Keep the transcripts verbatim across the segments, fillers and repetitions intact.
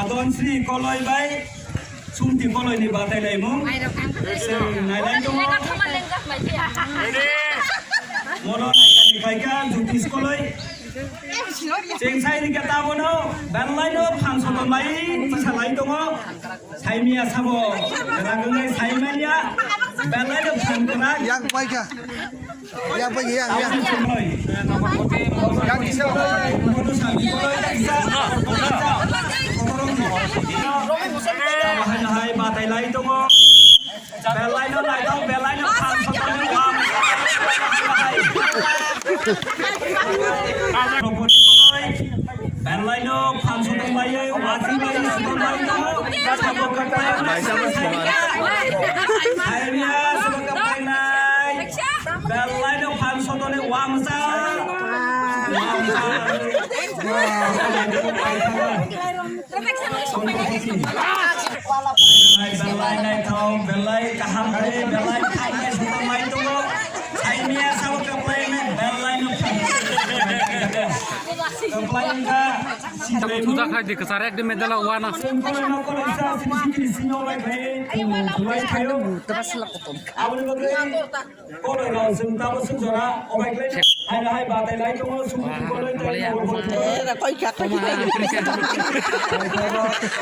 Donsri Koloi bai Sumti Koloi ni batai laimung. Chwng nailai tongo. Mono naikani khaikha Jyotish Koloi. Chwng sai rikha tabono, belai no phan soton lai, tisa lai tongo. Saimia sabo, ragwnai saimania, belai no phan kwrak. Yang paikha. Yang paikha, yang, yang. Yang kisa. Hai, hai, batai lai tongo. Belai no lai tongo, belai no phan soton lai. Belai no phan soton lai, wasi lai, soton lai no. Sabo kapai lai, hai, sabo kapai lai. Belai no phan soton lai, wamsa. Wamsa. Belai, belai naithok, belai kaham khe, belai khainai sotonglai tongo. Saimia sabo kaplainai, belai no kaplai wngkha. Tamo thuda khai di, kwchar ekdom medal o wana. Sengkolai no kolai sa, sri sri sri no lai khai, tulai khayo. Aboni bagwi Kono rok chwng tamo swk jora obai khlai. Hai hai batai lai tongo, sumuni kono tei. Era koi kha, koi kha.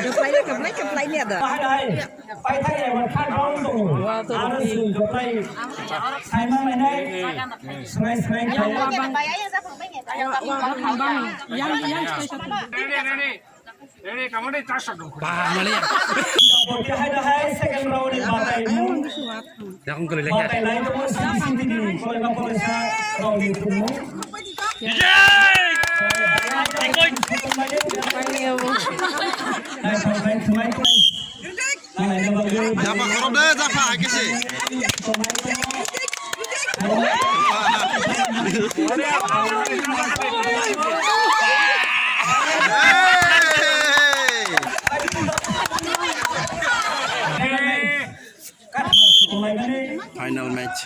Kaplai, kaplai, kaplai ni ada. Hai hai. Pai thang ya, man kha down tongo. Aro chwng kaplai. Sai ma mai nai. Swnai, swnai khlai. Yang, yang, yang. Ba, mali ya. Second round ni batai. Ya, kung kali lagi. Batai lain tu pun sini sini ni. Kalau nak kalau saya round ni tu. Yay! Ikoi. Naik, naik, naik, naik. Japa khorok de, japa, hai kisi. Final match.